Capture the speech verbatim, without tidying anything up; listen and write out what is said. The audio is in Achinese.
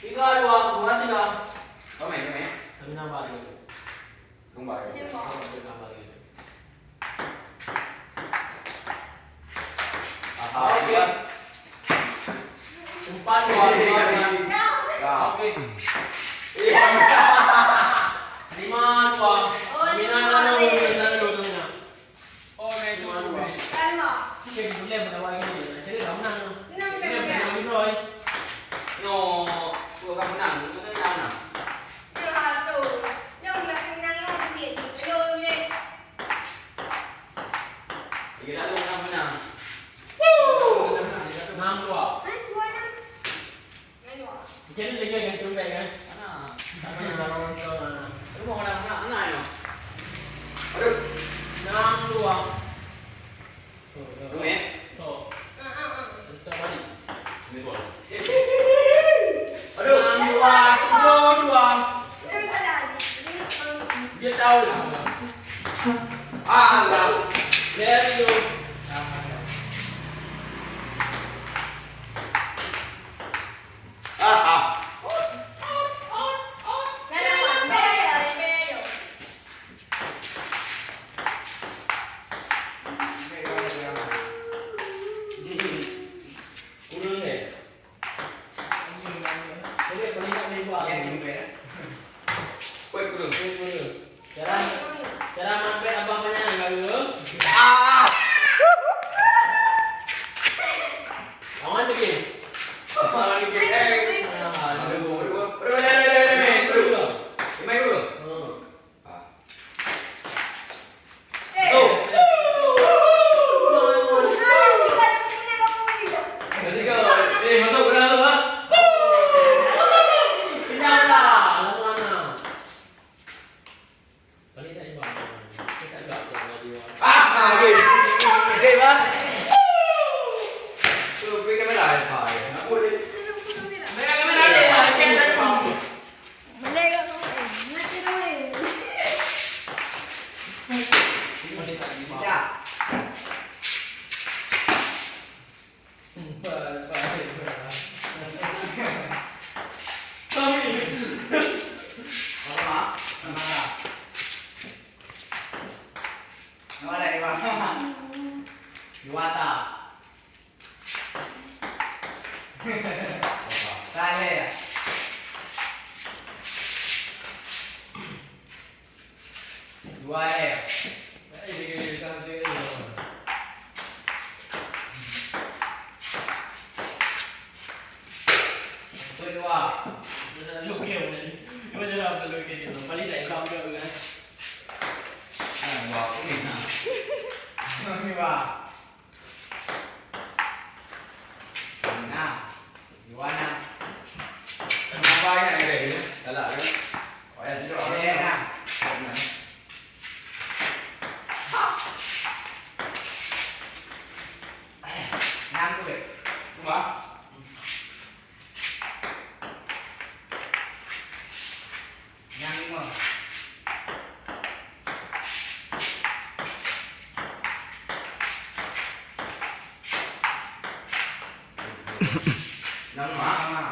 Tiga, dua, dua, tiga. Kau main, kau main. Kami nambah lagi. Kembali. Iya, Pak. Oh, kita nambah lagi. Aha, oke. Empat, dua, dua, dua. Ya, oke. Iya. Lima, dua. Oh, lima, dua. Lima, dua, dua. Oh, main tu, main. Kan, Mak? Okey, boleh berlawan ni. Jadi, dah menang. Menang, menang, menang. Menang, menang. No, tu kan menang. Itu kan menang, menang. Ya, tu. Yang dah menang, yang dia tu. Ayo, boleh. Lagi tak tu menang, menang. Woo! Menang, menang. Enam dua. Hah? Dua enam? Macam mana lagi yang cuba kan? Mana? Tak payah lawan kau lah. Rumah orang anak, anak ya. Aduh. Enam dua. Tuh, tuh. Rumah, eh? Tuh. Ah, ah, ah. Tuh, balik. Ini gol. Aduh. Enam dua, tujuh dua. Dia tahu lah. Alah. Lihat tu. Ah, ah. Kurang, eh? Boleh, boleh tak boleh buat? Ya, boleh. Poi kurang. Poi kurang. Cara, cara mampet abang banyak enggak dulu? Ah! Lawan lagi. Lawan lagi. Eh. Aduh, aduh, aduh, aduh, aduh, aduh, aduh. Main dulu. Hmm. Ah. Go. Ketiga. Eh, masuk bola tu, ha? Pindah bola. Lawan mana? Balik dah, Iwan. Kita agak tu lagi, Iwan. Ah, ah, okey. Okey, Iwan. Tu, beri kamera, Iwan. Apa dia? Beri kamera, Iwan. Okey, dah, Iwan. Malai kat kau, eh. Mati kau, eh. Tidak. Apa, Mak? Apa? Nama dah, Iwan? Iwata. Saleh. Dua leh. Dua. Paling tak ikam tu kan. Nah, dua aku ni, nah. Dua. Nah, dua nah. Tambah ingat lagi ni, galak kan? Oh, ya, tidur. Ya, nah. Nah, tu deh. Dua. Nyang lima. Nyang lima.